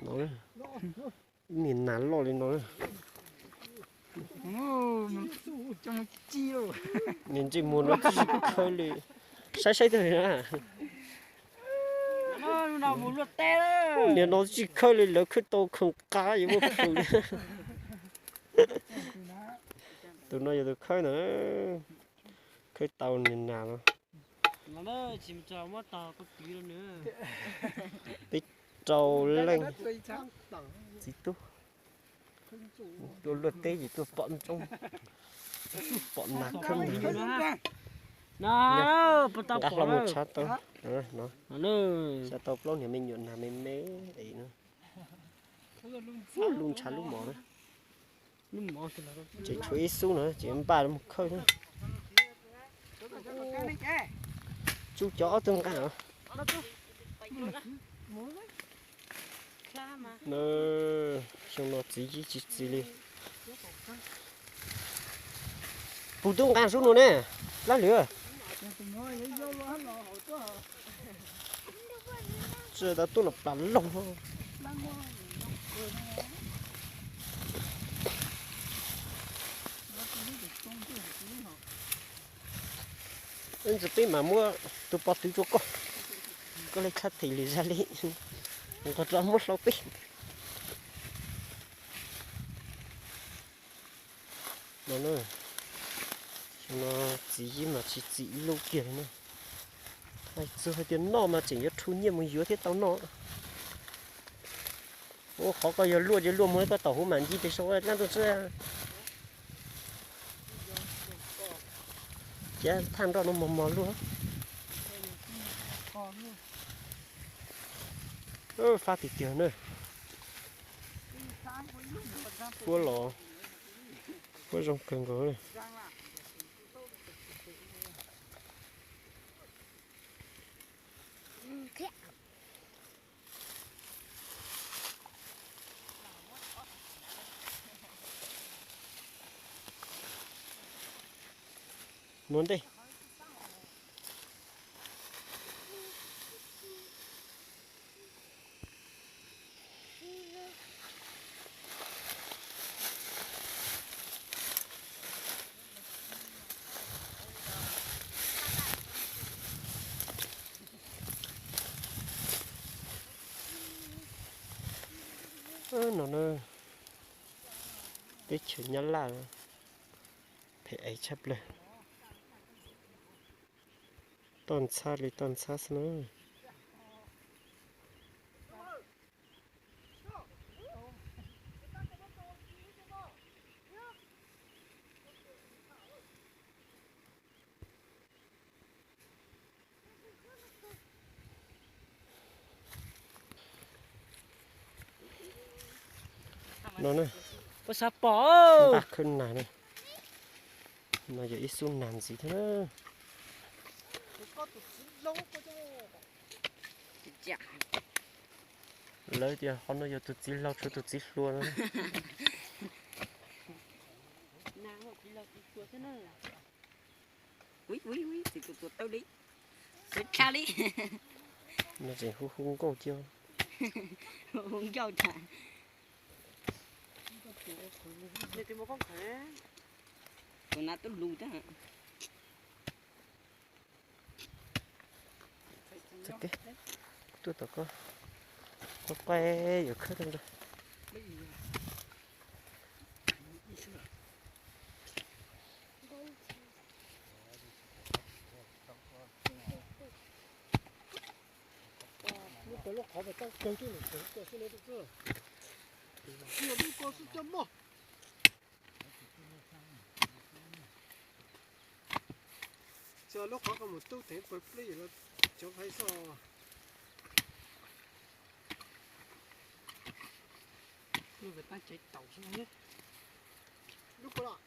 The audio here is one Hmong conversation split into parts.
Niag nas loj li no. Niag ntsej muag no tsis khawb li. Saib saib twg na. Niag no tsis khawb li, lawv khawb tau khoom qab yuav muab plhws li. Tus no yog tus khawb ntawd, khawb tau niag nas no. Peb rau leej txiv tub tuaj luaj teb ces tuaj pom ntsoov, pom nas khawb nas. Nqa hlo mus tshav tau, tshav tau plaub niag me nyuam nas me me no. Lub ntshav lub mov, tseem tshuav ib xub no ces npaj mus khawb na. Tsub cov ob tug nqa os. Xyoo no txiv tsis txiv li. Puag tub nqa xub no ne, lab lwm. Tsis tau tuaj los plas loog. Ntxim peb mam muab tus pob tw rau koj, koj li tshaj them li zaj li, nqos rau muab hlau peb. No na, no txiv mas tsis txim ib lub kiag li na. Hais txog hais tias noj mas tseem yuav rhu nyiaj mus yuav thiab tau noj. Ua qhov koj yog luaj ces luaj mus koj tom huv mam nci pes sau dab tuaj xwb. Ces thaj nroj no mos mos luaj. Fab tiag tiag na. Puab los, puab zoo kawg nkaus li. Nuav ntej. No na, teb chaws Nyab Laj phem ev tshaj plaws. Toj ntxhab li toj ntxhab xwb na. No na, npaj khawb nas na. No yog ib xub nas ntxiv thiab na. Lawv tias qhov no yog tus txiv laug tshuav tus txiv hluas no. No tseem hu hu nkauj cia. Tuaj tom koj, koj qaij yuav khawb tau nrag. Lub ko lub qhov mas tau kawg tub, lub ko xwb coj mog. Tso lub qhov ko mus tub teev pawg plib los cov hais xoj. Lub ko los,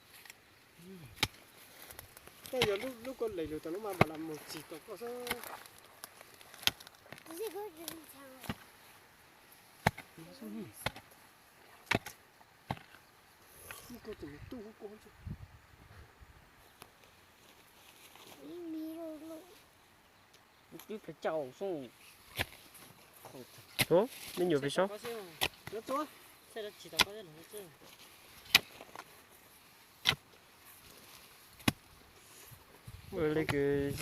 tej yog lub ko lem lug tas lub mas mam los mus txig tau koj xwb. Lub ko tseem tub hub ko. Ub, me nyuam pes saub. Lub txua, txhaj tsis tau koj thiab los txua. Ua li kws